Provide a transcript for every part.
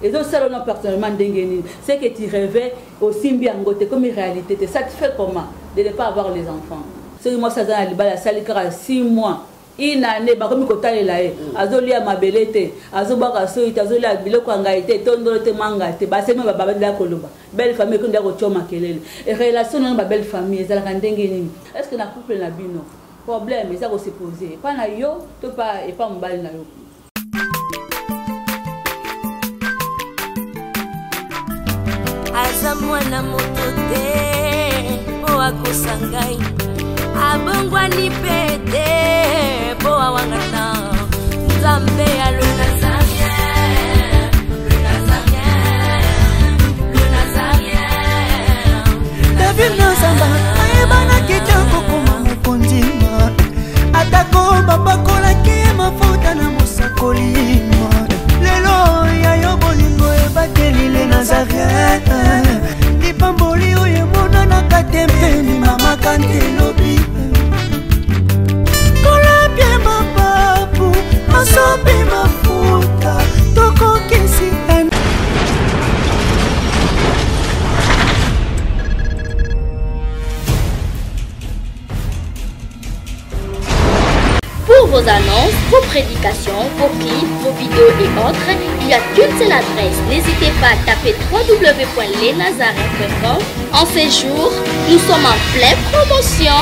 Ezosala no personnellement ndenge nini? Ce que tu rêvais osimbi yango te, comme réalité te. Ça te fait comment de ne pas avoir les enfants? Soki mwasi aza na libala asali kaka 6 mois, une année, bakomi kotalela ye, azolia mabele te, azobwaka soyi te, azolia biloko ya ngai te, tondolo te, manga te, basemi bababela koloba belle famille ekondi ya kotyo makelele. Relation nano ba belle famille ezalaka ndenge nini? Est ce que na couple na bino problème eza kose poser epa na yo to pa epa mobali na yo? Aza mwana moto te mpo akosa ngai, abongwani mpe te mpo awangana Nzambe ya le Nazarien, le Nazarien, le Nazarien. David Nazamba ayebanaki te kokoma mokonzi, atako bapakolaki ye mafuta na mosakoli. Lelo ya yo bolingo ebateli le Nazarien, lipamboli oyo emonanaka te mpe limamaka nte lobi. Kolapie mapapu asopi mafuta tokokisi. Pour vos annonces, vos prédications, vos clips, vos vidéos et autres, il n'y a qu'une seule adresse. N'hésitez pas à taper www.lesnazaréens.com. En ces jours, nous sommes en pleine promotion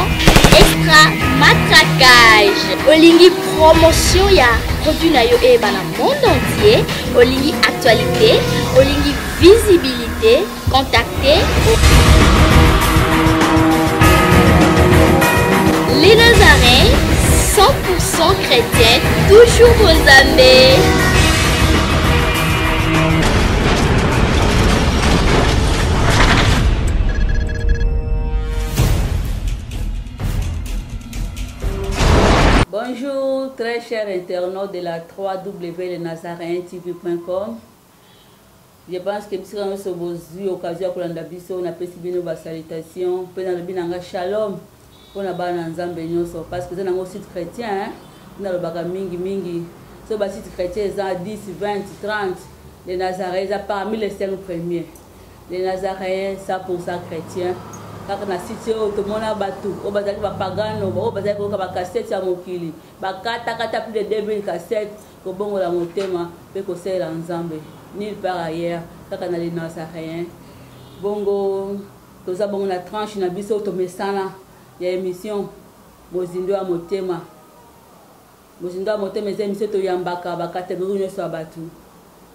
extra matraquage. Olingi promotion ya produit na yo eyebana monde entier. Olingi actualité, olingi visibilité, contactez Les Nazaréens, 100% chrétiens, toujours vos amis. Bonjour, très chers internautes de la 3wlenazaréentv.com. Je pense que bisika nyonso bozwi occasion ya kolanda biso, napesi bino basalutation mpe nalobi na nga shalom mpona bana na Nzambe nyonso, parce que eza nango site chrétien, hein? Nalobaka mingi mingi, so basite chrétien eza 10, 20, 30, les Nazaréens eza parmi les 5 premiers. Les Nazaréens 100% chrétien. Kaka na site oyo tomona bato oyo bazalaki bapagano, oyo bazalaki koyoka bakasete ya mokili, bakatakata plus de 2000 cassette, kobongola motema mpe kosalela Nzambe nulle part ailleurs, kaka na les Nazaréens. Bongo toza bongo na tranche na biso tomesana ya émission Mozindo ya motema. Mozindo ya motema eza émission toyambaka bacatégorie nyonso ya bato.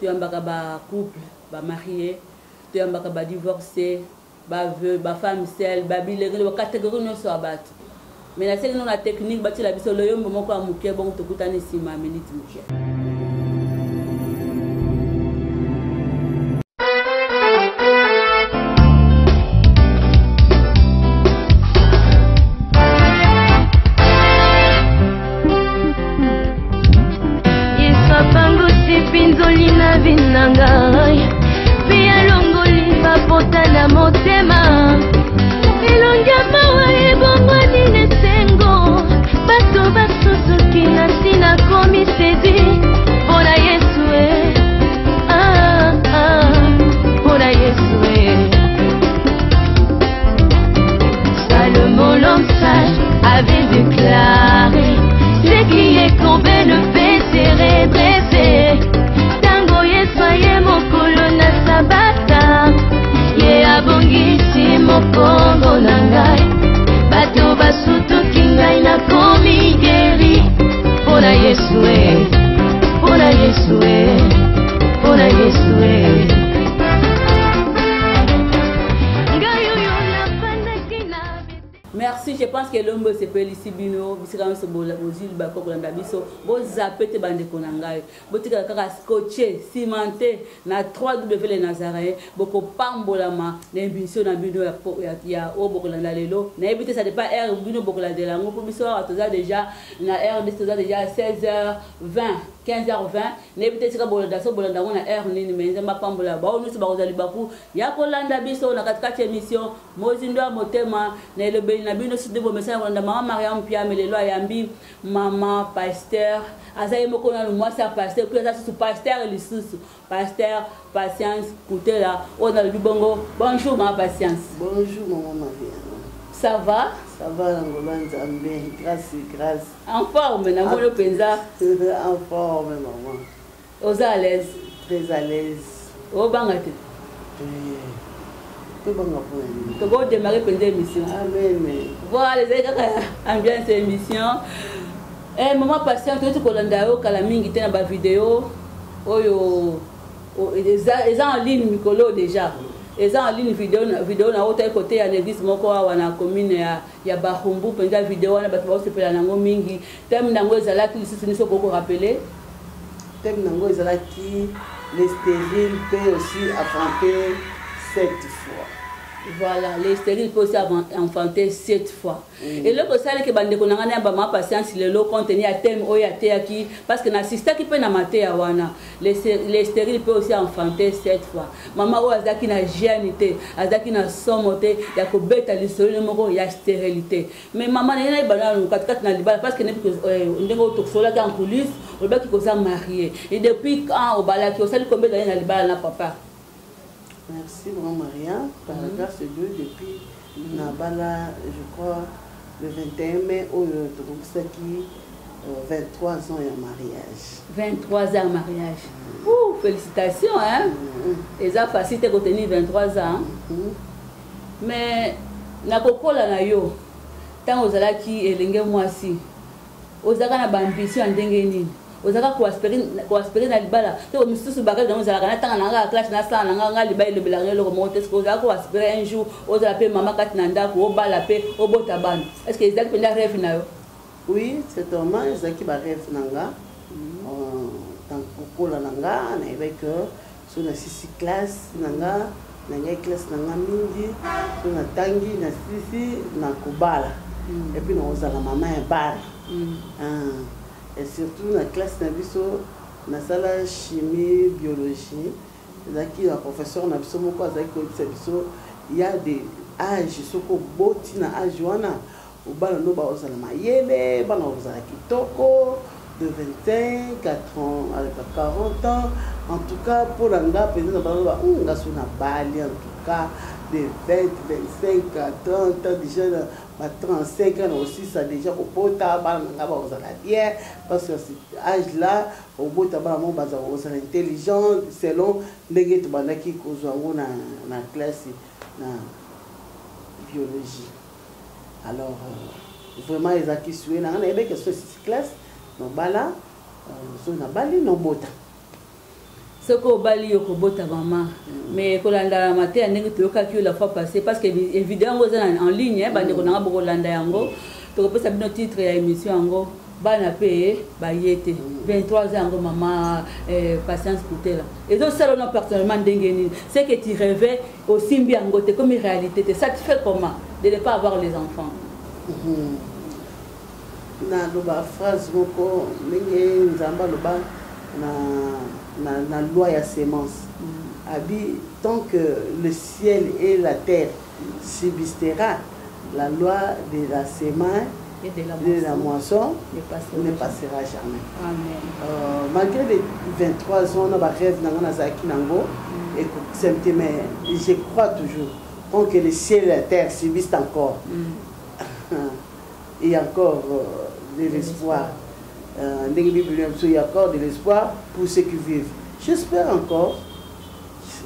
Toyambaka bacouple, bamarie, toyambaka badivorce, baveuve, bafemme seule, babilenge, bacatégorie nyonso ya bato. Mais nasengi no na technique batiela biso loyombo moko ya moke, bongo tokutani nsima ya minute moke. Yesu apangusi mpinzoli na vi na ngai mpe alongoli bapota na motema. Elongi ya mawa ebongwani na esengo, bato basusuki na ntina komi séduit mpo na Yesu e. Ah, ah, mpo na Yesu e. Salomon l'homme sage avait déclaré: ce qui est courbé ne peut se redresser. Tango Yesu aye mokolo na sabata, ye abongisi mokongo na ngai, bato basutuki, ngai nakomi guéri mpo na Yesu e, mpo na Yesu e, mpo na Yesu e. Ngai oyo nafandaki na Merci, je pense que elombo esepelisi bino bisika nyonso bozwi libako kolanda biso. Bozape te bandeko na ngai, botikala kaka scotché, cimenté na 3W le Nazaréen. Bokopambolama na émission na bino ya oyo bokolanda lelo. Nayebi te, ça dépend heure bino bokolandela yango, mpo biso awa toza déjà na RDC, toza déjà 16h20. 15h20. Nayebi te esika bolanda, so bolanda yango na heure nini, mais Nzambe apambola baoyo nyonso bakozwa libaku ya kolanda biso na katikati ya émission Mozindo ya Motema na elobeli na bino. Soki bomesana kolanda mama Mariam Piame, lelo ayambi mama pasteur. Aza ye moko nanu mwasi ya pasteur, puis aza susu pasteur lisusu, pasteur Patience Kutela oyo nalobi bongo. Bonjour mama Patience. Bonjour mama Mariam. Ça va? Ça va na ngolu ya Nzambe, grâce, grâce. En forme namoni mpenza. En forme, maman. Oza à l'aise? Très à l'aise. Obanga te? Tobanga mpona nini? Tokodémarrer mpenza émission. Amen. Voilà, ezali kaka ambiance ya émission. Eh, mama Patience, toyoti kolanda yo kala mingi te na bavideo oyo eza en ligne mikolo. Déjà eza en ligne video na otali kote ya l'église moko awa na commune ya Barumbu. Mpenza video wana bato baosepela nango mingi. Thème nango ezalaki lisusu nyonso, okoki korappeler? Thème nango ezalaki « Les stériles peut aussi enfanter sept fois ». Voilà, les stériles peut aussi enfanter sept fois. Eloko esalaki bandeko na ngai na bamama Patience lelo, compte tenu ya thème oyo ateyaki, parce que nasistaki mpe na mateya wana, les stériles peut aussi enfanter sept fois, mama oyo azalaki na gêne te, azalaki na somo te ya kobeta lisolo moko ya stérilité. Mais mama, naye nayeba nanu katikati na libala, parce que ndenge oyo tosolaki en coulisse, olobaki koza marié, et depuis quand obalaki? Osali combien d'années na libala na papa? Merci, maman Maria. Par la grâce de Dieu, depuis nabala, je crois, le 21 mai, oyo tokokisaki 23 ans ya mariage. 23 ans ya mariage. Ouh, félicitations, hein? Eza facile te kotenir 23 ans. Mais nakokola na yo, ntango ozalaki elenge mwasi, ozalaka na baambition ya ndenge nini? Ozalaka koaspirer na libala to misusu barêve yango ozalaka na ntanga na nga ya classe, nasala na nga nga libala elobelaka eloko moko te? Ceque ozalaka koaspirer un jour ozala mpe mama kati na ndako, obala mpe obota bana? Est ce que ezalaki mpenza rêve na yo? Oui, certainement, ezalaki barêve na nga. Ntango kokola na nga, nayebaki ke so nasisi classe na nga, na ngai classe na nga mingi, so natangi, nasisi, nakobala et puis nakozala mama ya bana. Et surtout na classe na biso, nasala chimie biologie, ezalaki na professeur na biso moko azalaki koyebisa biso ya de âge, soki oboti na âge wana, bana no bakozala mayele, bana bakozala kitoko, de 25 à 30, à 40 ans. En tout cas, mpo na nga mpenza, na bana nga so nabali, en tout cas de 20, 25 à 30 ans, déjà na ba 35 ans na osisa déjà kobota, bana na nga bakozala bien, parce que âge là obota bana moko bazala kozala intelligent, selon ndenge tobandaki kozwa yango na classe na biologie. Alors vraiment ezalaki souhait na nga. Nayebaki so esisi classe, nobala, so nabali, nobota. Soki obali, yo kobota, mama. Mais kolanda na mateya ndenge toyokaki yo la fois passée, parce que vidéo yango eza en ligne, bandeko nanga bokolanda yango, tokopesa bino titre ya émission yango, bana mpe baye te. 23 ans yango, mama Patience Kutela, ezosala no personnellement ndenge nini? Ce que tu rêvais, osimbi yango te comme réalité te, ça te fait comment de ne pas avoir les enfants? Naloba phrase moko ndenge Nzambe aloba na loi ya semence. Abi tant que le ciel et la terre subsistera, la loi de la semence et de la de la moisson ne passera ne passera jamais. Amen. Malgré les 23 ans na barêve na nga nazalaki nango ekokisami te, mais je crois toujours, tant que le ciel et la terre subsistent encore, il y a encore de l'espoir. Ndenge Bible na biso, il y a encore de l'espoir pour ceux qui vivent. J'espère encore,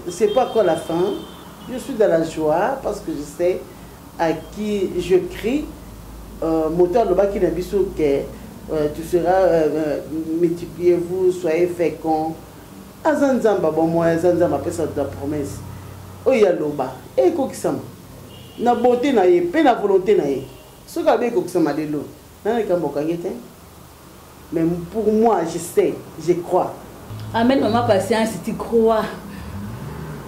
c'est pas encore la fin. Je suis dans la joie parce que je sais à qui je crie. Moto alobaki na biso ke tu seras multipliez-vous, soyez fécond, aza Nzambe bomoi, aza Nzambe apesa la promesse. Oyo aloba ekokisama na bonté na ye mpe na volonté na ye. Soki alobi ekokisama lelo, nana likambo okangi te. Mais pour moi, je sais, je crois. Amen, mama Patience, tu crois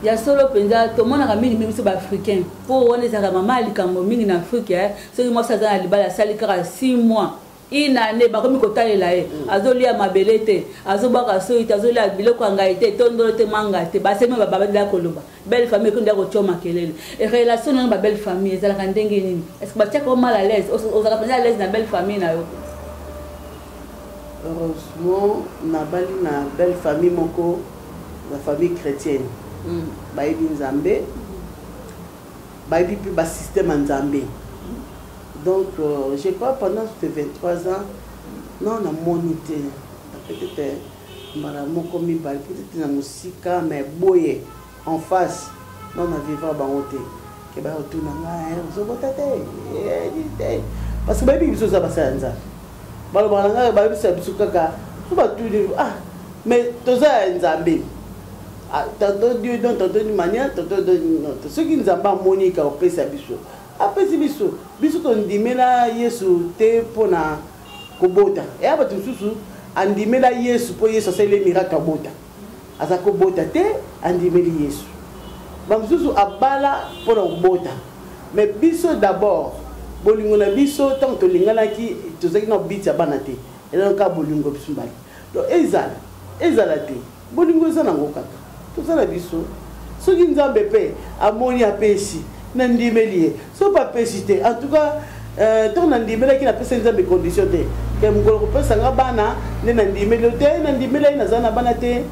ya solo mpenza. Tomonaka mingi biso baafricain, mpo wana ezalaka mama ya likambo mingi na Afrique. Soki mwasi aza na libala, asali kaka 6 mois. Une année bakomi kotalela ye, azolia mabele te, azobwaka soyi te, azolia biloko ya ngai te, tondolo te, manga te. Basemi babandela koloba belle famille ekondi ya kotya makelele. Relation na yo na babelle famille ezalaka ndenge nini? Est ce que batiaka yo mal à l'aise? Ozalaka mpenza à l'aise na belle famille na yo? Heureusement, nabali na belle famille moko, la famille chrétienne. Bayebi Nzambe, bayebi mpe basystème ya Nzambe. Donc je crois pendant ces 23 ans, non, namoni te, peut-être mbala moko mibale, peut-être na mosika, mais boye en face, non, na vivre bango te ke bayotuna ngai ozobota te te, parce que bayebi biso oza basala ya Nzambe. Balobaka na ngai, bayebisa biso kaka so batuni: "Ah, mais toza ya Nzambe." Ah, tantôt Dieu donne, tantôt d'une manière, tantôt d'une autre. Soki Nzambe amoni ka kopesa biso, apesi biso. Biso tondimela Yesu te mpona kobota. Eya bato mosusu andimela Yesu mpo Yesu asaleli miracle, abota. Aza kobota te, andimeli Yesu. Bamosusu abala mpona kobota. Mais biso d'abord bolingo na biso, ntango tolinganaki, tozalaki na biti ya bana te, ezalaki kaka bolingo biso mbali. Donc ezala te, bolingo eza nango kaka, toza na biso. Soki Nzambe mpe amoni apesi, nandimeli ye. Soki apesi te, en tout cas ntango nandimelaki, napesa Nzambe condition te ke mokolo kopesa nga bana nde nandimeli yo te. Nandimela ye, naza na bana te,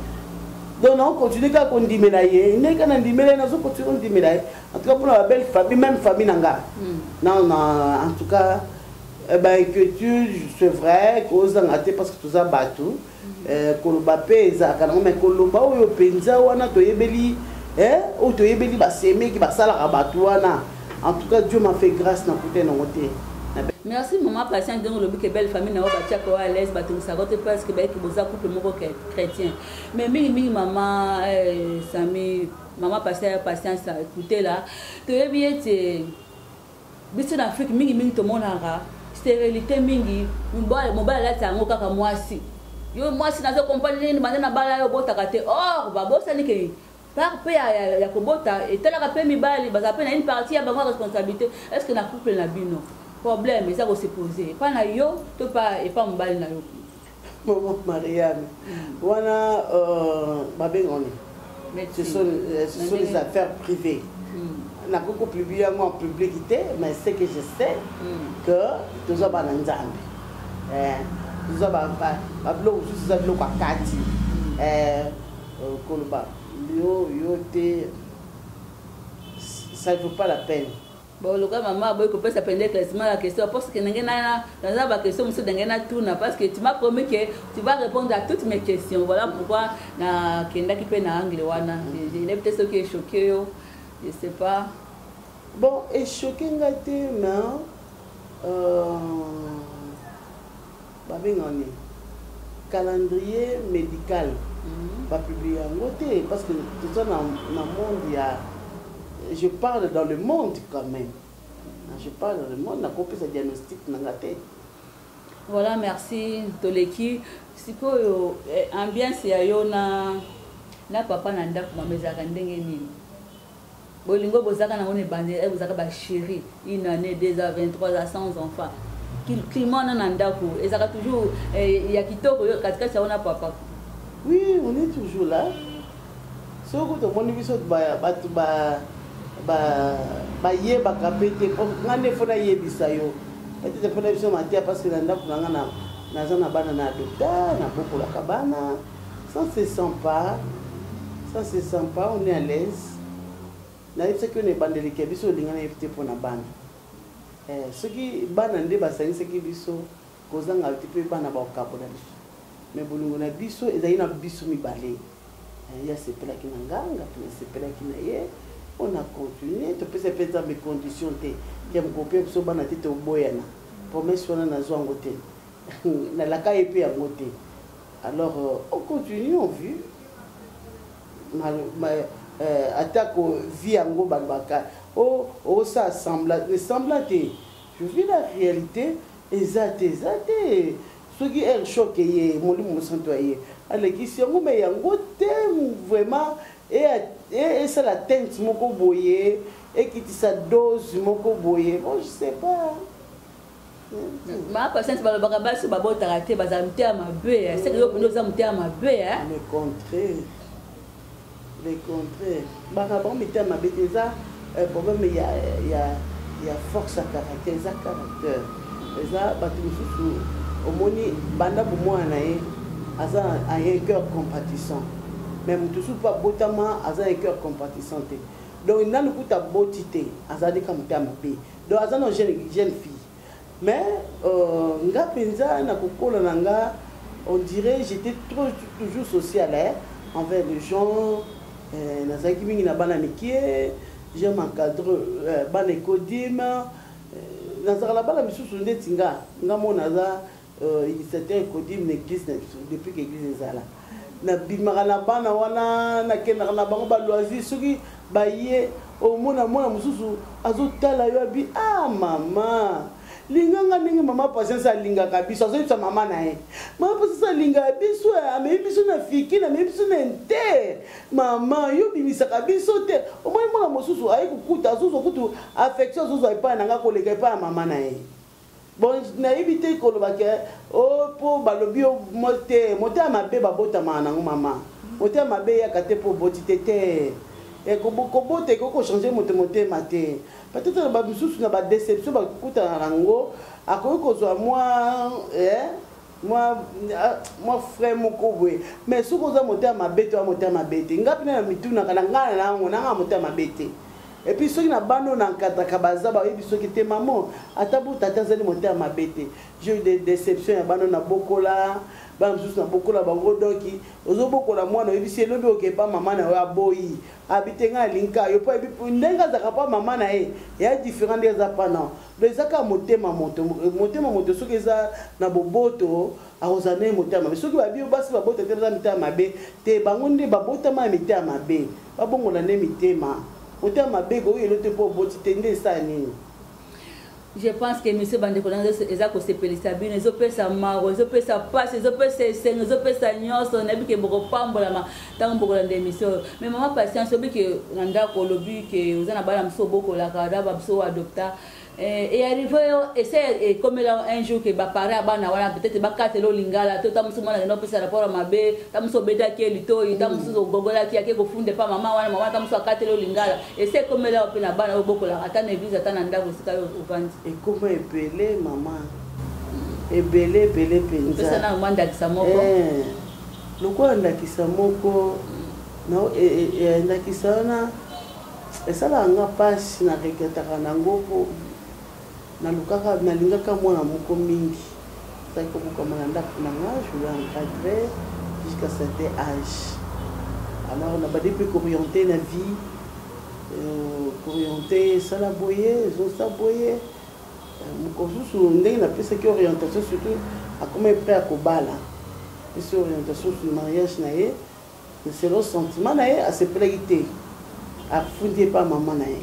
donc naocontinue kaka kondimela ye ndenge kaka nandimela ye, nazocontinue kondimela ye. En tout cas, mpona babelle famille, même famille na nga, non, non, en tout cas bainquiétude, c'est vrai, kozanga te, parce que toza bato. Koloba mpe ezalaka nango, mais koloba oyo mpenza wana toyebeli, oyo toyebeli basemeki basalaka bato wana, en tout cas Dieu m'a fait grâce na kuta nango te. Merci, maman Patience. Ndenge olobi ke belle famille na yo batiaka yo à l'aise, batungisaka te, parce que bayeki boza couple moko chrétien. Mais mingimingi, mama Sami, mama pasteur Patience Kutela, toyebi ete biso na Afrique mingimingi tomonaka stérilité mingi. Mobali alati yango kaka mwasi. Yo mwasi, nazo comprendre nini bande na bala yo obotaka te. Or babosani ke part mpe ya kobota etalaka mpe mibali, bazala mpe na une partie ya bango ya responsabilité. Est ce que na couple na bino problème eza kose poser epa na yo to pa epa mobali na yo? Maman Mariam, wana babengani, ce sont les affaires privées. Nakoki kopublier yango en public te, mais ce que je sais que toza bana Nzambe, toza babiloko mosusu eza biloko ya kati. Koloba yo yo te, ça ne vaut pas la peine. Bon, loka mama aboyi kopesa pende éclaircissement la question, parce que ndenge naza baquestion mosusu ndenge natuna, parce que tu m'as promis que tu vas répondre à toutes mes questions. Voilà pourquoi nakendaki mpe na angle wana. Nayebi te soki echoquer yo, je sais pas. Bon, echoquer nga te, mais babengani calendrier médical, bapublier yango te, parce que toza na monde ya, je parle dans le monde quand même, je parle dans le monde, nakopesa diagnostic na nga te. Voilà, merci. Toleki sikoyo ambiance ya yo na papa na ndako. Mama, ezalaka ndenge nini? Bolingo bozalaka nango na ebandeli, bozalaka bachéri, une année, 2 ans, 23 ans sans enfant, climat wana na ndako ezalaka toujours ya kitoko katikati yango na papa? Oui, on est toujours là. Soki tomoni biso bato bayebaka mpe te, nga nde fo nayebisa yo, peut-être fo na biso mateya, parce que na ndako na nga naza na bana na adopta, nabokolaka bana. Ça se sent pas, ça se sent pas, on est à l'aise. Nayebisaki oyo na ebandeleki ya biso, olinga nayebi te mpo na bana. Soki bana nde basangisaki biso, kozanga te mpe bana bakokabola biso, mais bolingo na biso ezali na biso mibale. Ye asepelaki na nga, nga mpe nasepelaki na ye. On a continué. Topesa mpe Nzambe condition te ke mokopia biso bana te toboyana. Promesse wana nazwa yango te, nalaka ye mpe yango te. Alors on continue, on vit. Atako vie yango balobaka osala semblant, ne semblant te, je vis la réalité. Eza te, eza te. Soki air choc ye, Molimo Mosantu aye, alekisi yango, mais yango te vraiment esala teinte moko boye, ekitisa dose moko boye. Bon, je sais pas. Ma patiente, balobaka basi babotaka te bazala motema mabe. Seke yo mpenza oza motema mabe? Le contraire, le contraire. Baka bango mitema mabe te. Eza problème ya force ya caractère. Eza caractère. Eza bato mosusu, omoni, banda bomwana na ye aza un cœur compatissant, mais moto mosusu mpo abotama aza un cœur compatissant te. Donc nanu kuta aboti te, azali ka motema mabe. Donc aza na jeune fille. Mais nga mpenza na kokola na nga, on dirait j'étais trop toujours social, hein, envers les gens. Nazalaki mingi na bana mike, j'aime encadre bana ekodime. Nazalaka na bana misusu ndeti nga mo naza initiateur ekodime na église na biso. Depuis que église ezala, nabimaka na bana wana, nakendaka na bango baloisir. Soki baye, omona mwana mosusu azotala yo, abi: "Ah mama, linganga ndenge mama Patience alingaka biso." Azoyebisa mama na ye: "Mama Patience alingaka biso, amemi biso na Fikine, amemi biso na Inter. Mama, yo bimisaka biso te." Omoni mwana mosusu aye kokuta, azozwa kutu affection, azozwa epai na nga koleka epai ya mama na ye. Bon, nayebi te koloba ke o mpo balobi yo te. Motema mabe babotamaka nango, mama. Motema mabe eyaka te mpo oboti te. Te, kobota ekoki kochange moto motema te. Peut-être na bamisusu, na badéception bakutana nango, akoki kozwa mwa frein moko boye. Mais soki oza motema mabe te, oya motema mabe te. Nga mpena na mitunaka na ngai na yango nanga motema mabe te. Et puis soki na bana oyo na nkataka, baza bayebi soki te mama ata bo tata azali motema mabe te. J'ai eu des déceptions ya bana na bokola, bana mosusu na bokola bango. Donc ozobokola mwana, oyebisi elobi okepa mama na yo, aboyi, abi te, ngai alingi yo mpo ayebi ndenge azalaka mpa mama na ye eya différent ndenge eza mpa na. Donc eza kaka motema moto. Motema moto soki eza na boboto, akozala ndenge motema mabe. Soki babi basi babota te baza mitema mabe te, bango nde babotama ya mitema mabe. Babongola nde mitema. Motema mabe koyelo te mpo oboti te nde esala nini? Je pense que monsieur, bandeko na eza kosepelisa bino, ezopesa maro, ezopesa mpasi, ezopesa esengo, ezopesa nyonso. Nayebi ke bokopambolama ntango bokolanda émission oyo. Mais mama Patience, oyebi ke na ndako, olobi ke oza na bana mosusu obokolaka, na babiso oyo adopta. Earrive yo ese ekomela un jour ke baparent ya bana wana peut-être bakatela olingala to ta mosusu mwana akenda opesa rapport ya mabe, ta mosusu obetaki ye litoi, ta mosusu ogogolaki, ake kofunda epa mama wana, mama ta mosusu akatela olingala? Ese ekomela yo mpe na bana oyo obokolaka, ata na église, ata na ndako esika yo ovandi? Ekoma ebele, mama, ebele ebele mpenza. Pesa na mwa ndakisa moko. Lokola ndakisa moko, ndakisa wana esalaka nga mpasi, na regretaka nango mpo nalukaka, nalingaka mwana moko mingi. Azalaki kobukama na ndako na nga, je l'ai encadré jusqu'à certain âge. Alors nabandi mpe kooriente na vie, kooriente: esala boye, ezosa boye. Mosusu ndenge napesaki orientation, surtout akoma prêt ya kobala, pesi orientation sur mariage na ye selon sentiment na ye, asepelaki te, afundi epa mama na ye.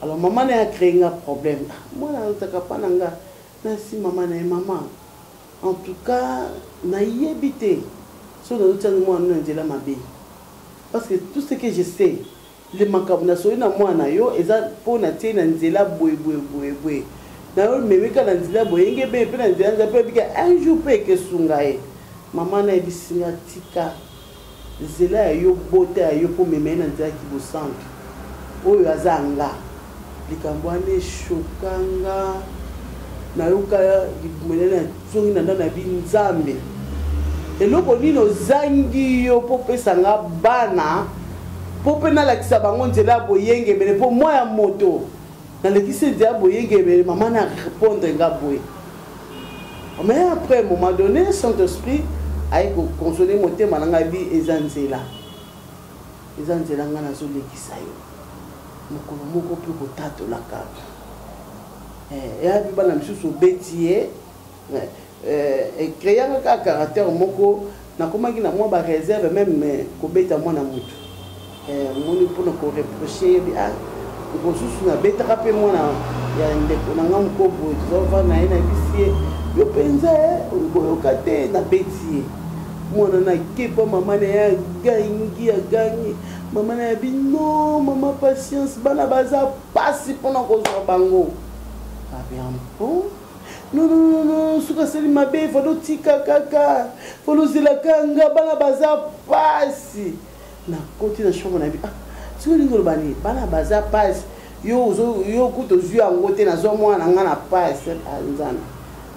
Alors mama na ye acréé nga problème. Mwana azotaka mpa na nga, nasi mama na ye: "Mama, en tout cas nayebi te soki nazotianga mwana na nzela mabe, parce que tout ce que je sais, le makambo nasoli na mwana yo eza mpo natie na nzela boye boye boye boye, nayo memeka na nzela boye, yenge be mpe na nzela nzela mpe ebika un jour mpe ekesunga ye." Mama nayebisi nga: "Tika nzela ya yo, bota ya yo mpo mema ye na nzela ya kibosantu oyo aza nga." Likambo wana eshokanga, nayoka libumelele, nazongi na ndako na bi: "Nzambe, eloko nini ozangi yo mpo opesa nga bana, mpo mpe nalakisa bango nzela ya boyengebene, mpo mwa ya moto nalekisi nzela ya boyengebene?" Mama na répondre nga boye. Mais après, un moment donné, Saint Esprit aye kokonsole motema na ngai, bi eza nzela, eza nzela ngai nazolekisa yo. Mokolo moko mpe kotatola kaka eyabi bana misusu obeti ye, ecréaka kaka caractère moko. Nakomaki na mwa baréserve même kobeta mwana motu, omoni, mpona koreproche yebi. Ah, mosusu nabetaka mpe mwana ya ndeko na nga moko boye, tozovanda na ye, nayebisi ye: "Yo mpenza okoyoka te." Nabeti ye, mwana nakepa mama na ye, agangi, agangi. Mama na ye bi: "Non, mama Patience, bana baza pasi mpona kozwa bango." Abi: "Bon." Non, non, non, non, soki asali mabe falo tika kaka, falo ozelaka nga, bana baza pasi. Nakoti na chambre na bi, ah, soki olingi oloba nini, bana baza pasi, yo yo kutu ozwi yango te, nazwa mwana na nga na pasi. Ah, Nzambe,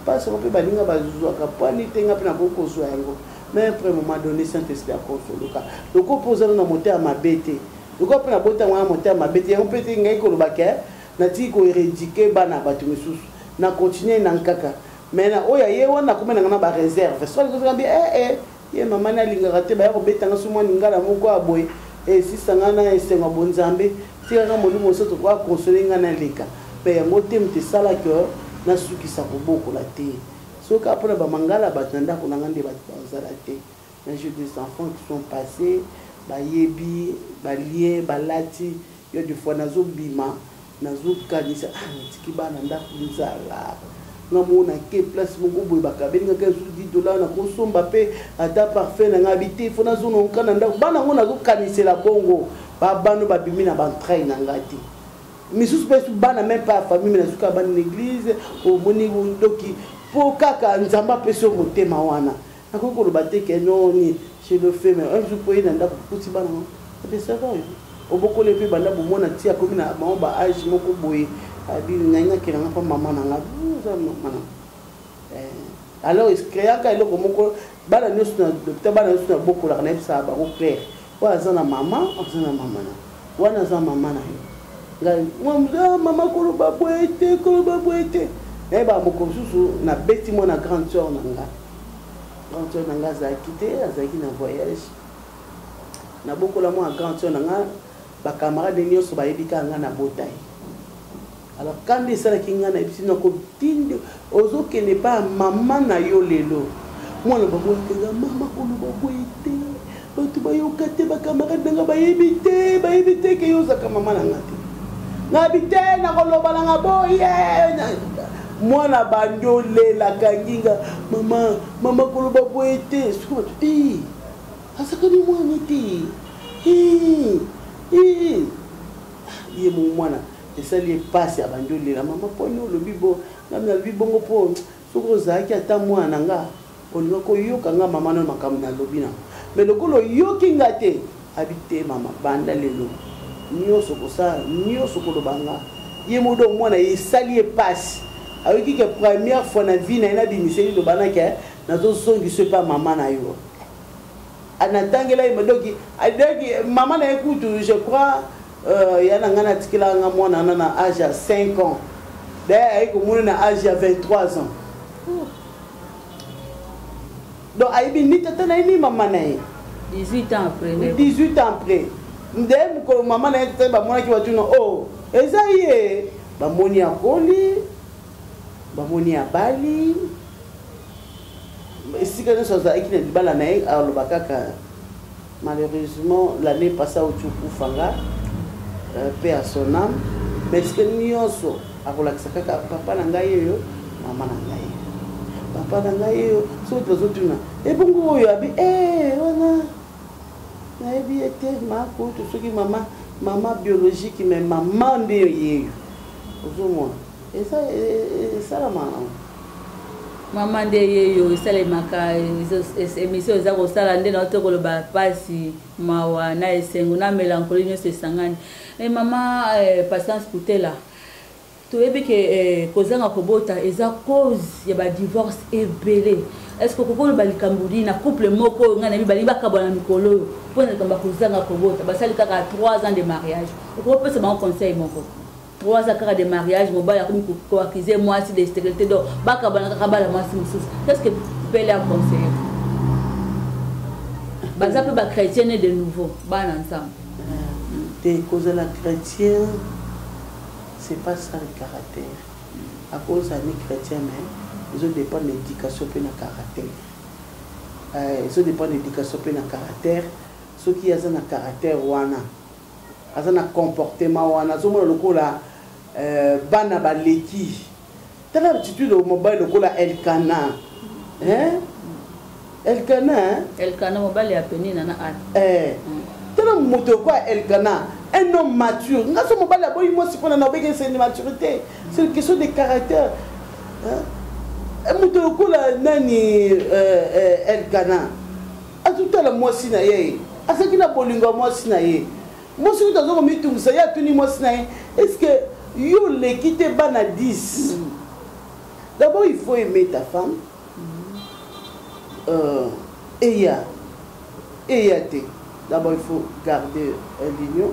pasi yango mpe baninga bazwaka pwani te, nga mpe nakoki kozwa yango. Mais après moment donné, Saint-Esprit akonsoloka loko mpo oza na motema mabe te, lokola mpe nabota yango na motema mabe te, yango mpe te ngai koloba ke natiki koeredike bana bato misusu, na continue na nkaka. Mais na oyo aye wana, nakomi nanga na bareserve so alingi bi eh eh ye mama na alingaka te, baya kobetanga so mwa lingala moko ya boye esisa nga na esengo ya bonzambe, tikaka molimo mosantu po akonsole nga naleka. Mpe yango te moto esala ke nasukisa kobokola te. Soki kaka mpona bamangala bato na ndako na nga nde bato bazala te, mais j'ai des enfants qui sont passés, bayebi balie balati. Yo des fois nazobima, nazokanisa, ah, natiki bana ndako nzala, nga moko nake place moko boye, bakabeli nga kaka 10 dollar, nakosomba mpe ata parfum na nga abi te, fo nazonga na ndako bana yango. Nazokanisela bongo babano babimi na baentraille na nga te, misusu mpe su bana même pas ya famille, me nazuka bana na église. Omoni doki mpo kaka Nzambe apesi yo motema wana, nakoki koloba te ke noni je le fais. Mais un jour po ye na ndako kuti bana adecevoir yo, obokoli mpe banda bomona ti akomi na bango ba age moko boye, abi ngai nakelanga mpa mama na nga, oza mama na. Alors ecréaka eloko moko, bana nyonso na docteur, bana nyonso nabokolaka, nayebisaka bango clair: oyo aza na mama, aza na mama na wana, aza mama na yo. Ngai mama koloba boye te, koloba boye te. Nayebaka mokolo mosusu nabeti mwana grande sœur na nga. Grande sœur na nga azalaki te, azalaki na voyage. Nabokola mwana grande sœur na nga, bacamarade nyonso bayebi kaka nga nabota ye. Alors kanda esalaki ngai, nayebisi nakotindi ozokende epai ya mama na yo lelo. Mwana baboyakenga, mama koloba boye te, bato bayoka te, bacamarade na nga bayebi te, bayebi te ke yo ozaka mama na nga te. Nayebi te, nakoloba na nga boye. Mwana bandi olelaka nginga, mama, mama koloba boye te. Soki bato e azakani mwana te, ye mo mwana esali ye pasi, abandi olela, mama mponi olobi bo ngami nalobi bongo, mpo soki ozalaki ata mwana na nga, olinga koyoka nga mama na makambo nalobi nango, mais lokola oyoki nga te. Abi te, mama, banda lelo nyonso kosala nyonso koloba nga ye modo. Mwana esali ye pasi, ayoki ke première fois na vie na ye nabimiseli loba na ke nazozongisa epa mama na yo. Natangela ye doki doki mama na ye kutu, je crois ya na ngai natikelaka nga mwana wana na age ya 5 ans, d'ailleurs aye komona na age ya 23 ans. Donc ayebi ni tata na ye ni mama na ye. 18 ans après. 18 ans après nde mokolo mama na ye tata bamonaki, batuna o oh, eza ye, bamoni akoli, bamoni abali. Esika nyonso azalaki na libala na ye, aloba kaka malheureusement l'année passée auti okufa nga, paix à son âme. Mais esika nyonso akolakisa kaka papa na ngai oyo, mama na ngai, papa na ngai oyo. Soki tozotuna ebongo oyo abi e wana, nayebi ye te, makutu soki mama, mama biologique, mais mama nde yeyo. Ozomona eza esalama nango. Mama nde yeyo, esalemaka. Émission eza kosala nde na te koloba mpasi, mawa na esengo na mélancolie nyonso esangani. E mama Patience Kutela, toyebi ke kozanga kobota eza cause ya badivorce ebele. Est ce que okoki koloba likambo nini na couple moko oyo ngai nayebi balingi bakabwana mikolo oyo mpona likambo ya kozanga kobota? Basali kaka 3 ans de mariage. Okoki kopesa bango conseil moko? 3 ans kaka de mariage, mobali akomi koaccuser mwasi de stérilité, donc bakabwana kaka, bala mwasi mosusu. Qu'est ce que pele aconseille? Baza mpe bachrétien né de nouveau, bana nzambe. Te, kozala chrétien, c'est pas ça le caractère. Akozala ni chrétien, mais ezodépendre na éducation mpe na caractère, ezodépendre na éducation mpe na caractère. Soki aza na caractère wana, aza na comportement wana, azomona lokola bana baleki. Tala attitude mobali lokola Elkana, hein? Elkana, hein? Elkana, mobali ya Penina na Ana. Tala moto lokola Elkana, un homme mature. Nga so mobali aboyi mwasi mpona na obenge, c'est une maturité, c'est une question de caractère, hein? Eh, moto lokola nani eh, eh, Elkana azotala mwasi na ye, azalaki na bolingo ya mwasi na ye. Mwasi kutu aza komitungisa, ye atuni mwasi na ye: est ce que yo oleki te bana 10? D'abord, il faut aimer ta femme. Eya eya te, d'abord il faut garder l'union,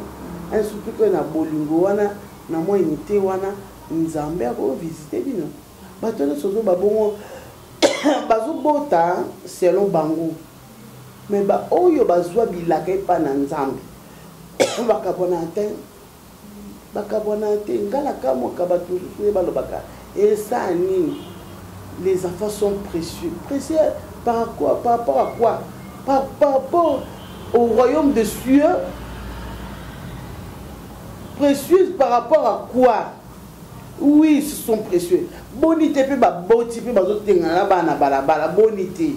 surtout que na bolingo wana, na mwa unité wana, Nzambe akovisite bino. Bato nyonso ozo babongo bazobota selon bango, mais baoyo bazwa bilaka epa na Nzambe bakabwana te, bakabwana te. Nga nakamwaka bato mosusu nde balobaka esa nini, les enfants sont précieux. Précieux par quoi? Par rapport à quoi? Par rapport au royaume des cieux? Précieux par rapport à quoi? Oui, ce sont précieux. Boni te mpe baboti mpe bazotengana na bana balabala? Boni te,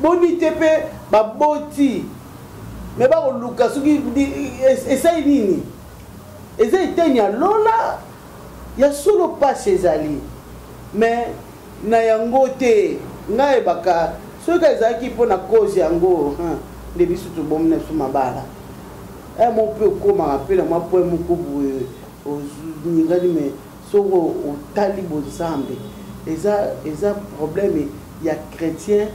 boni te mpe baboti me bakoluka soki esali nini? Eza eteni ya lola ya solo. Pasi ezali, mais na yango te. Ngai ebaka soki ezalaki mpo na cause yango nde biso tobomi na biso mabala mo mpe okomaka mpe na mwa point moko boye oningani. Mais soki otali bonzambe, eza problème ya chrétien,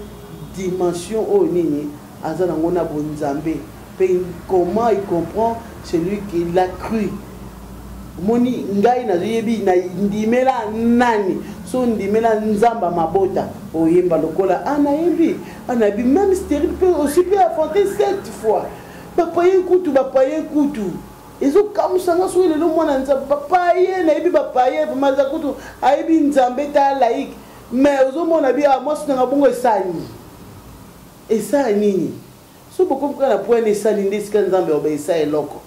dimension oyo nini aza nango na bonzambe mpe comment il comprend celui qui l'a cru. Omoni, ngai nazoyebi na ndimela nani. So ndimela Nzambe ya mabota, oyemba lokola anayembi, anayebi même stérile mpe aussi mpe enfanté sept fois. Bapaye kutu, bapaye kutu ezokamwisanga. Soki lelo mwana Nzambe, bapaye nayebi, bapaye vraiment aza kutu ayebi Nzambe ta laïque, mais ozomona bi mwasi nanga bongo esali, esala nini? So bokomi kaka na point esali nde esika Nzambe oba esa eloko.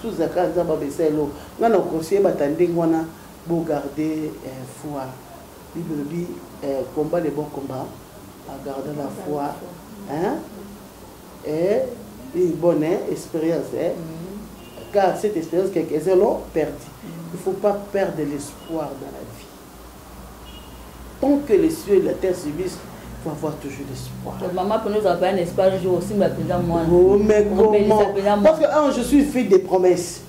Suzaka Nzambe abesa eloko. Ngai na conseiller bata ndenge wana, bogarde foi. Bible elobi: "Combat le bon combat en gardant la foi, hein, et une bonne, hein, expérience, hein? Car cette expérience, quelques-uns l'ont perdue." Il ne faut pas perdre l'espoir dans la vie. Tant que les cieux et la terre subsistent, il faut avoir toujours l'espoir. Maman, pour nous avoir un espoir, un jour aussi, mais moi. Oh, mais comment? Parce que, un, je suis fille des promesses.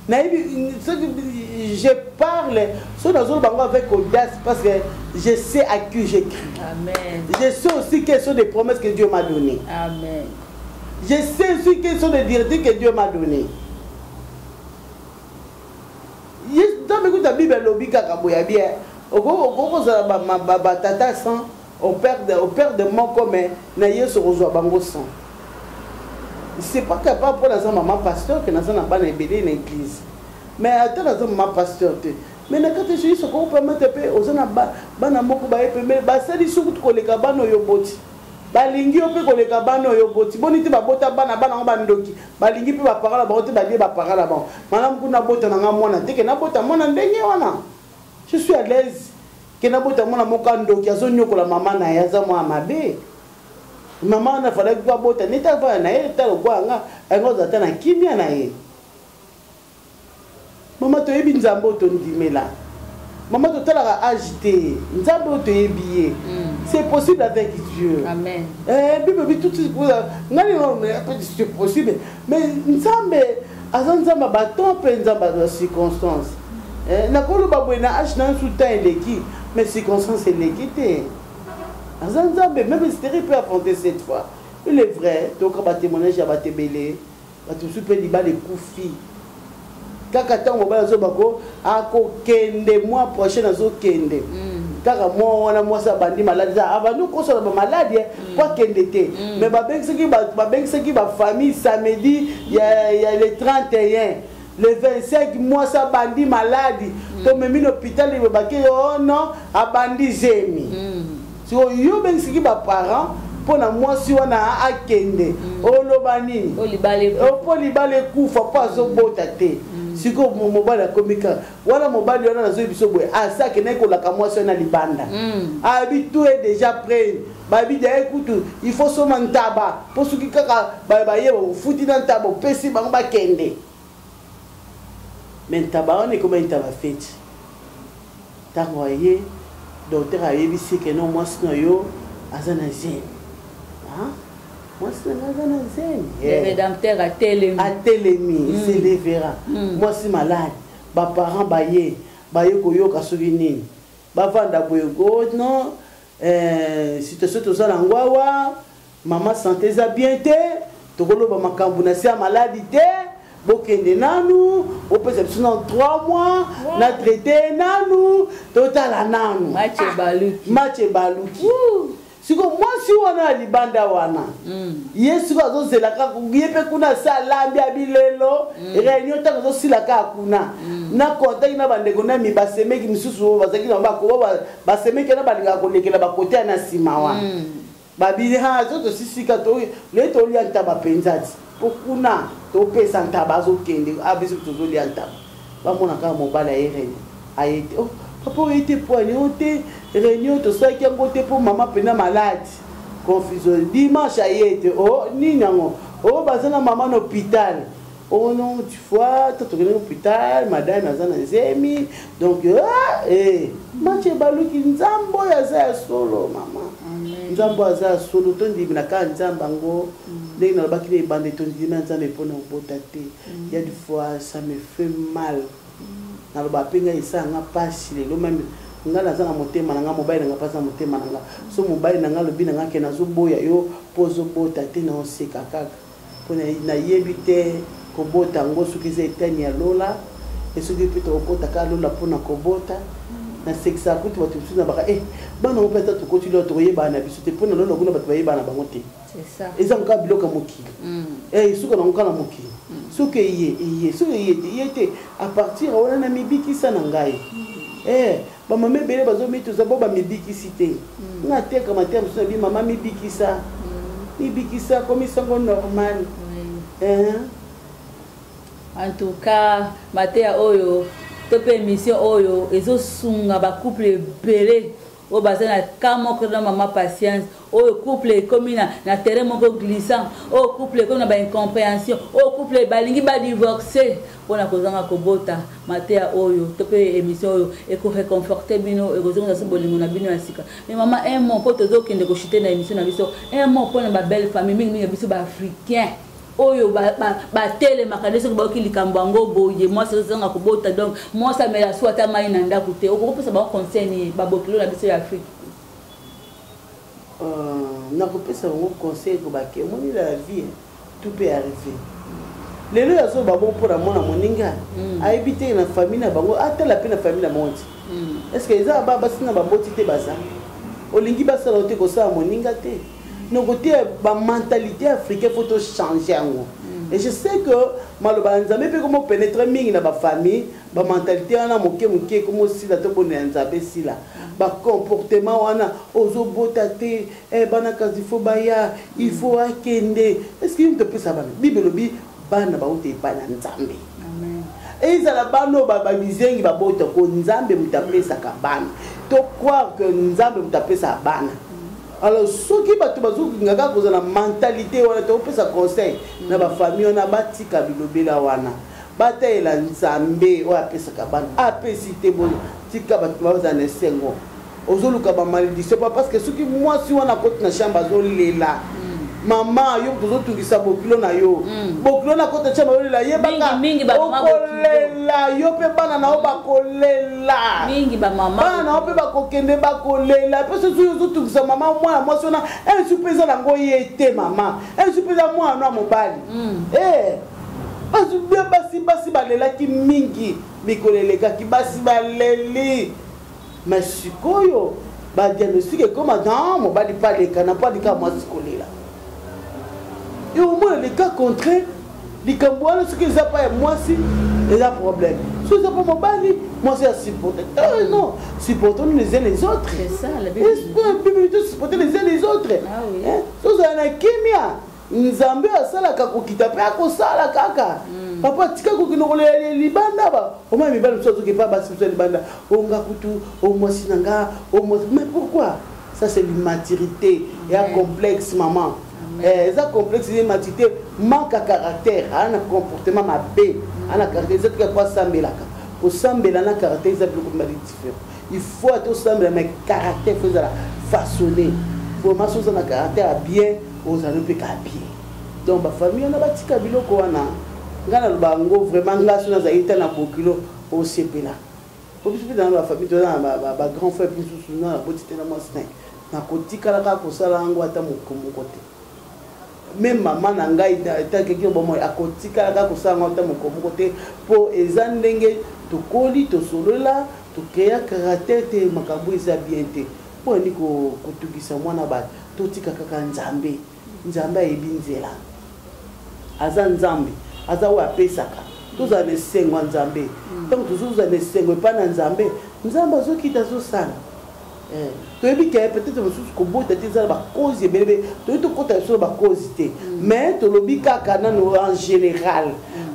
Je parle so nazoloba bango avec audace parce que je sais à qui j'ai cru. Amen. Je sais aussi quelles sont les promesses que Dieu m'a données. Amen. Je sais aussi quelles sont les directives que Dieu m'a données. Nzambe kuta Bible elobi kaka boya bien, okoki kozala batata 100, operdre moko, mais na Yesu okozwa bango 100. C'est pas capable mpo naza mama pasteur ke naza na bana ebele na église, mais ata naza mama pasteur te, mais na kati ya Yesu okopermettre mpe oza na bana moko baye pembeni, basali soki koleka bana oyo boti, balingi yo mpe koleka bana oyo boti. Boni te babota bana, bana yango bandoki, balingi mpe baparent na bango te, balie baparent na bango. Malamu kuna nabota na nga mwana te ke nabota mwana ndenge wana. Je suis à l'aise ke nabota mwana moko andoki, azonyokola mama na ye, aza mwana mabe. Mama wana afalaki po abota neti avaya na ye ta lokwa yanga, yango aza ata na kimia na ye. Mama, toyebi Nzambe oyo tondimela. Mama, totalaka age te. Nzambe oyo toyebi ye, c'est possible avec Dieu. Amen. Bible bi tout ngani, c'est possible, mais Nzambe aza Nzambe baton mpe Nzambe aza circonstance. Nakoloba boye, na age na nsu, temps eleki, mais circonstance eleki te. Aza Nzambe. Même stérile peut affronter cette fois, il est vrai. Toyoka batémoignage ya bato ebele, bato mosusu mpe libala ekufi kaka ntango mobali azobako akokende mois prochain, azokende kaka mwa wana, mwasi abandi maladi, abandi okosala bamaladi po akende te. Mais babengisaki bafamille samedi ya le 31, le 25 mwasi abandi maladi, tomemi na hôpital, bake: "Oh non, abandi zemi." Sikoyo yo obengisaki baparent mpo na mwasi wana akende, oloba nini? Mpo libala ekufa mpo azobota te. Sikoyo mobali akomi kaka wana, mobali wana nazoyebi biso boye, asa akendaki kolaka mwasi wana libanda, ayebi tout est déjà prêt. Bayebi daye kutu il faut soma ntaba mpo soki kaka bayeba ofuti na ntaba, opesi bango bakende. Mais ntaba wana ekoma ntaba feti. Ntango aye, docteur ayebisi ke non, mwasi na yo aza na zemi. Mwasi na nga aza na zemi. Le rédempteur atelemi. Atelemi, mm. Se levera. Mwasi malade, baparent baye, baye koyoka soki nini. Bavanda boye go non, situation toza na yango awa, mama santé eza bien te, tokoloba makambo na se ya maladi te, bokende nanu, bopesa biso na 3 mois, na traite nanu, totala nanu. Match ebaluki. Match ebaluki. Siko mwasi wana ya libanda wana, ye siko azozela kaka, ye mpe kuna ase alambi abilelo, réunion ntango azosila kaka kuna, na contact na bandeko na mi basemeki misusu oyo bazalaki na bakoba, basemeki wana balingaka kolekela bakote ya na nsima wana. Babili ha so tosisika to le tolia ntaba mpenza ti po kuna topesa ntaba azokende, a biso tozolia ntaba, bamona kaka mobali aye réunion aye te. Oh papa, oye te poani o te réunion tosalaki yango te mpo mama mpena malade, confusion. Dimanche aye te. O nini yango? O baza na mama na hôpital. Oh non, tu vois, to tokende hôpital, madame aza na zemi. Donc ah, eh, match ebaluki. Nzambe oyo aza ya solo, mama, nzambe oyo aza ya solo, tondimi na kaka nzambe yango. Ndenge nalobaki na ebanda, tondimi na nzambe mpona kobota te. Ya des fois ça me fait mal, naloba mpe ngai esalanga mpasi. Lelo même ngai naza na motema na ngai, mobali na ngai mpasi na motema na ngai. So mobali na ngai alobi na ngai ke nazoboya yo mpo ozobota te, na oseka kaka, mpo nayebi te kobota yango soki eza etani ya lola, e soki mpe tokokota kaka lola mpona kobota. Nasekisaka kutu bato mosusu na baka e bana ngo mpe ata tokoti lola, tokoyebana na biso te, mpo na lola kuna bato bayebana na bango te. C'est ça. Eza kaka biloko ya mokili, esuka nango kaka na mokili. Soki eye, eye, soki eye te, eye te. À partir ya wana na mibikisa na ngai. Bamama ebele bazomituza bo bamibikisi te. Nga ateka mateya mosusu na bi mama mibikisa, mibikisa, komisango normal. En tout cas, mateya oyo to mpe émission oyo ezosunga bacouple ebele oyo baza na ka moko na mama Patience, oyo couple ekomi na terrain moko glissant, oyo couple ekomi na baincompréhension, oyo couple balingi badivorce mpona kozanga kobota. Mateya oyo to mpe émission oyo ekoreconforte bino, ekozongisa so bolingo na bino ya sika. Mais mama, un mot mpo tozokende kochuter na émission na biso, un mot mpona babelle famille, mingimingi ya biso baafricain oyo batelemaka nde soki bayoki likambo yango boye, mwasi azozanga kobota, donc mwasi amela su ata mai na ndako te. Okokopesa bango conseil nini, babokilo na biso ya Afrique? Nakopesa bango conseil kobake omoni la vie, tout peut arriver. Lelo oyo azoba bongo mpona mwana moninga, ayebi te na famille na bango, atala mpe na famille na bango ti est ce que eza ba basi na baboti te, baza olingi basala yo te, kosala moninga te. Noko te, bamentalité africain faut tochange yango. Et je sais que maloba ya Nzambe mpe komo pénétre mingi na bafamille, bamentalité wana moke moke komosila. Tobonela Nzambe esila bacomportement wana. Ozobota te, bana kasi faut baya, il faut akende. Est ce que yo moto opesa bana? Bible elobi bana bauta epai na Nzambe. Ezala bana oyo babizengi babota ko, Nzambe moto apesaka bana. To croire que Nzambe moto apesaka bana. Alors soki bato bazokinga kaka kozala na mentalité wana, tokopesa conseil na bafamille wana batika bilobela wana, batayela Nzambe oyo apesaka bana. Apesi te, boyo tika bato bazala na esengo. Ozoluka bamalédiction pa, parce que soki mwasi wana akoti na chambre azolela, mama yo moto ozotungisa bokilo na yo, bokilo na akoti na chambre azolela, yebaka Mingi, mingi bamama. Okolela yo mpe, bana na yo bakolela. Mingi bamama. Bana na yo mpe bakokende bakolela mpe. Soki ozotungisa mama, mwana mwasi wana insu mpe eza nango ye te, mama, insu mpe eza mwana no ya mobali. Basi balelaki mingi mikolo elekaki, basi baleli. Mais sikoyo badiagnostic ekoma non, mobali mpe aleka na mpo alika mwasi kolela. E omona le cas contraire, likambo wana soki eza pa ya mwasi eza problème, soki eza pa mobali, mwasi ya supporte. Non, supportons les uns les autres. C'est ça, la Bible. Bible to supporter les uns les autres. Ah oui. Hein? Tozala na kimia. Nzambe asalaka kokita mpe akosala kaka. Papa, tika kokende kolela libanda. Ba omona mibali mosusu azoki epa basi mosusu ya libanda, onga kutu o mwasi na nga o mwasi. Mais pourquoi ça? C'est l'immaturité ya complexe, maman. Eza complexe, eza immaturité, manque ya caractère. Aa na comportement mabe, aa na caractère eza tika po asambelaka. Kosambela na caractère eza biloko mibali différent. Il faut ata osambela, mais caractère faut ezala façonné. Vraiment, so oza na caractère ya bien, ozala mpe ka bien. Donc bafamille wana batika biloko wana. Ngai naloba yango vraiment, ngai so nazali ta na bokilo osepela, po biso mpe na bafamille toza na bagrand frère mpe misusu na naboti te na mwasi na ye, nakotikala kaka kosala yango ata moko moko te. Même mama na ngai takeki bomoi, akotikala kaka kosala yango ata moko moko te, mpo eza ndenge tokoli, tosolola, tocréa caractère te. Makambo eza bien te mpo ani kotugisa mwana bato. Totika kaka Nzambe. Nzambe ayebi nzela, aza Nzambe, aza oyo apesaka. Tozala na esengo ya Nzambe. Ntango tozozala na esengo epai na Nzambe, Nzambe azokita, azosala. Toyebi ke peut-être mosusu kobota te eza na bacause ebele be, toyebi, tokɔta biso na bacause te, mais tolobi kaka nano en général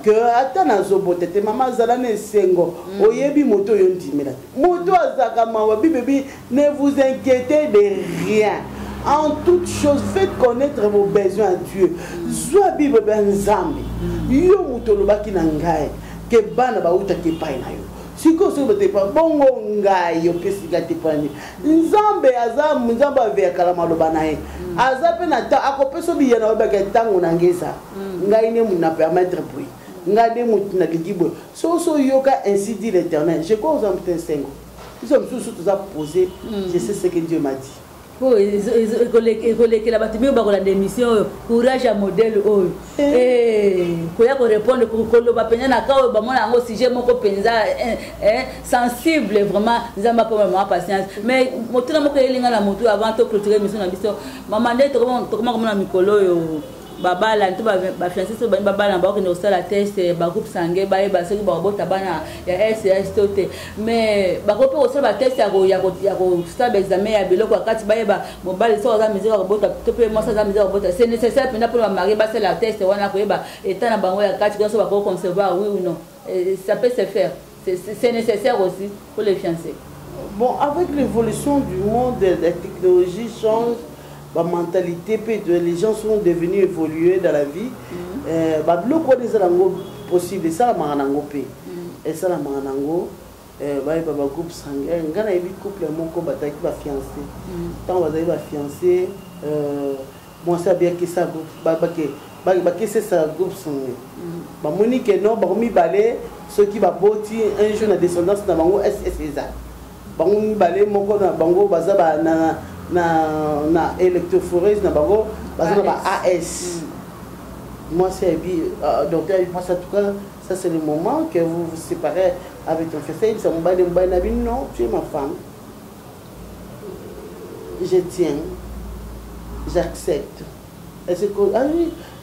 ke ata nazobota te, mama azala na esengo. Oyebi moto oyo ndimela te, moto azalaka mawa. Bibebi, ne vous inquiétez de rien, en toute chose faites connaître vos besoins à Dieu. Zwa Bible ya Nzambe. Yo moto olobaki na ngai ke bana bautaki epai na yo, sikoyo soki batepa bongo, ngai opesi nga te pani. Nzambe aza Nzambe, aveyakala maloba na ye, aza mpe na ta akopesa biyana. Oyebaka ntango na ngai eza, ngai nde motu na permettre boye, ngai nde motu nalingi boye. Soki so oyoka "ainsi dit l'Éternel", je crois oza moto esengo. Biso mosusu toza posé, je sais ce que Dieu m'a dit. Po ekolekela bato mingi bakolanda émission oyo, courage ya modèle oyo koya korépondre, koloba mpenza na ka oyo bamona yango sujet moko mpenza sensible. Vraiment, Nzambe apoma mama patience. Mais motuna moko eyelinga na motu avant toclôturer émission na biso, mama, nde tokoma komona mikolo oyo babalani to bafiancé so bani babalana, bakokende kosala test bagroupe sanguin, bayeba soki bakobota bana ya SS to te. Mais bakoki mpe kosala batest ya kosala baexamen ya biloko ya kati, bayeba mobali soki aza mesure ya kobota to mpe mwasi aza mesure ya kobota. C'est nécessaire mpenza mpona bamariés basala test wana, koyeba état na bango ya kati nyonso, bakoki concevoir, oui ou non? Ça peut se faire, c'est nécessaire aussi pour les fiancés? Bon, avec l'évolution du monde, la technologie change, la mentalité, les gens sont devenus évolués dans la vie. Babiloko wana eza nango possible, esalamaka nango mpe, esalamaka nango, bayeba bagroupe sanguin. Ngai nayebi couple moko bazalaki bafiancé. Ntango bazali bafiancé, mwasi abiyakisa bakesesa groupe sanguin, bamoni ke non, bango mibale soki baboti un jour na descendance na bango SS eza. Bango mibale, moko na bango baza na électrophorèse na bango, baza na ba AS. Mwasi ayebi docteur ayebi mwasi: "En tout cas, ça c'est le moment que vous vous séparez avec ton fiancé." Ayebisa mobali, mobali na bino: "Non, tu es ma femme, je tiens, j'accepte."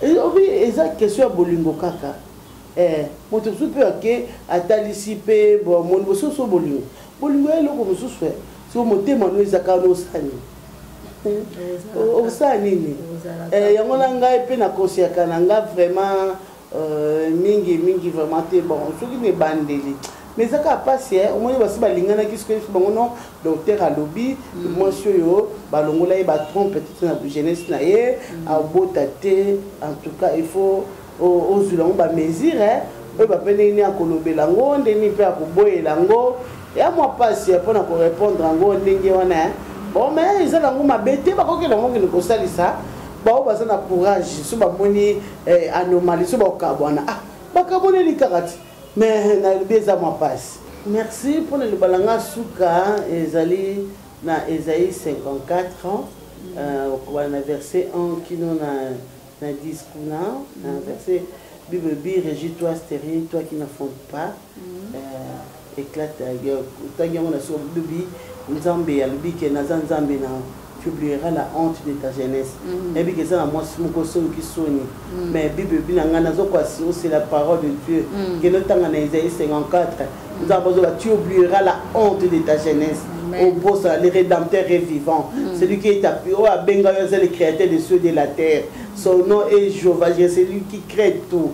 Obi eza question ya bolingo kaka. Moto mosusu mpe ake atalisi mpe moni mosusu bolingo, bolingo ya eloko mosusu. So motema no ezaka no osani, osala nini? Yango na ngai mpe nakonseyaka na nga vraiment mingi mingi vraiment te. Bon, soki na ebandeli, mais eza kaka mpasi. Omoni basi balinganaki, soki bango non, docteur alobi mwasi oyo balongola ye batrompe peut-être na jeunesse na ye, abota te. En tout cas, il faut ozwila yango bamesure oyo bape ndenge nini akolobela yango, ndenge nini mpe akoboyela yango. Ya mwa mpasi mpona korépondre yango ndenge wana. Bon, mais eza nango mabe te, bakokende yango, kende kosalisa bao baza na courage. So bamoni anomalie, so bakokabwana, ah, bakaboneli kaka ti. Mais nalobi eza mwa mpasi. Merci mpona liloba na nga suka. Ezali na Esaïe 54 ans, okobana na verset 1 kino na 10 kuna na verset. Bible bi: "Réjouis-toi, stérile, toi qui n'enfantes pas, éclate." Otangi yango na soko. Bibi, Nzambe alobi ke naza Nzambe na tu oublieras la honte de ta jeunesse. Nayebi ke eza na mwasi moko soki soni, mais Bible ebi na ngai nazokoassurer, c'est la parole de Dieu. Kende otanga na Isaïe 54, Nzambe azoba: "Tu oublieras la honte de ta jeunesse." Obosa, le rédempteur est vivant, celui qui est appuyé oyo abenga yo aza le créateur des cieux, de la terre. Son nom est Jéhovah, c'est lui qui crée tout.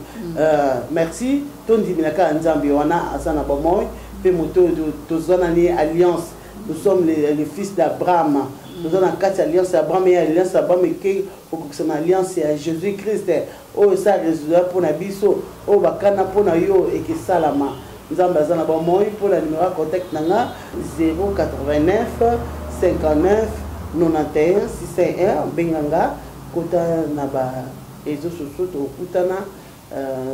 Merci. Tondimela kaka Nzambe wana aza na bomoi mpe moto oyo toza nani alliance. Nous sommes les fils d'Abraham, toza na kati ya alliance ya Abraham. Ye alliance ya Abraham eke okokisama alliance ya Jésus Christ oyo esa résultat mpona biso, oyo bakana mpona yo ekesalama. Nzambe aza na bomoi. Mpo na numero ya contact na nga, 089 59 91 601. Benga nga, kota na ba réseaux sociaux, tokutana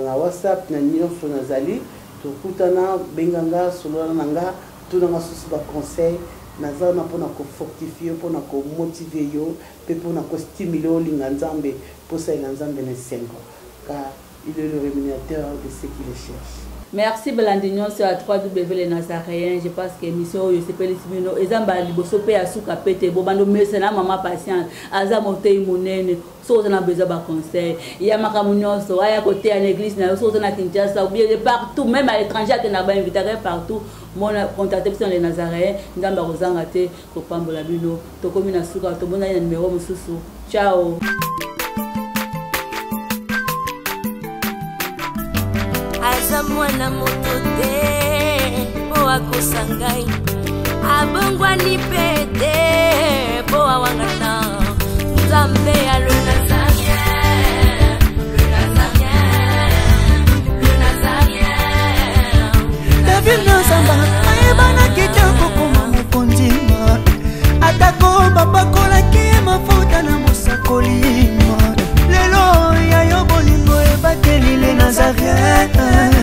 na WhatsApp, na nyonso nazali, tokutana. Benga nga, solola na nga, tunanga susu baconseil. Naza wana mpona kofortifie yo, mpona komotive yo, mpe mpona kostimule olinga Nzambe, mposalela Nzambe na esengo, car il est le rémunérateur de ceux qui le cherchent. Merci balandi nyonso ya 3W Le Nazaréen. Je pense que émission oyo esepelisi bino. Eza mbala liboso mpe ya suka pe te. Bobanda omesa na mama Patience, aza motei monene. Soki oza na besoin baconseil ya makambo nyonso, aya koteya na église na yo. Soki oza na Kinshasa ou bien partout, même à l'étranger, akendaka, bainvitaka ye partout. Mona, contacte biso na Le Nazaréen. Nzambe akozanga te kopambola bino. Tokomi na suka, tomonani na numero mosusu. Ciao. Aza mwana moto te mpo akosa ngai, abongwani mpe te mpo awangana. Nzambe ya le Nazarien, le Nazarien, le Nazarien. David na zamba ayebanaki te kokoma mokonzi, atako bapakolaki ye mafuta na mosakoli. Lelo ya yo bolingo ebateli le Nazarien.